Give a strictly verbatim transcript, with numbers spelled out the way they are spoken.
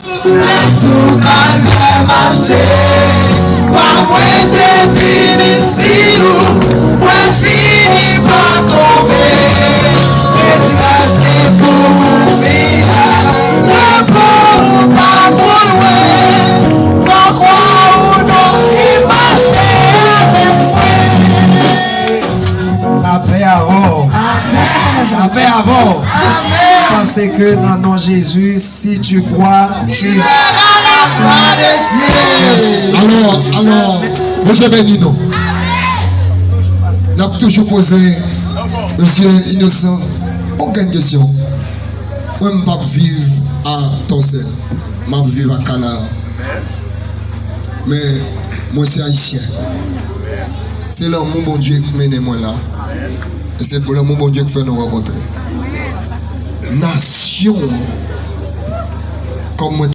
Sou karyè mache, pa mwen te vin isi, mwen fini pa tonbe. Se trase pou mwen vin la, repo ou pa twò lwen. Mwen kwè ou non ki mache avèk mwen. Lapè avè w. Lapè avè w. Paske nan non Jezi, si tu crois, tu verras la gloire de Dieu. Alò, alò, Bondye beni nou. N ap toujou poze mesye Inosan yon grenn kesyon. Mwen, m p ap viv a Tòsè. M ap viv a Kanaan. Men, mwen se ayisyen. Se lanmou Bondye k mennen mwen la. E se lanmou Bondye k fè nou rankontre. Nasyon, kòm mwen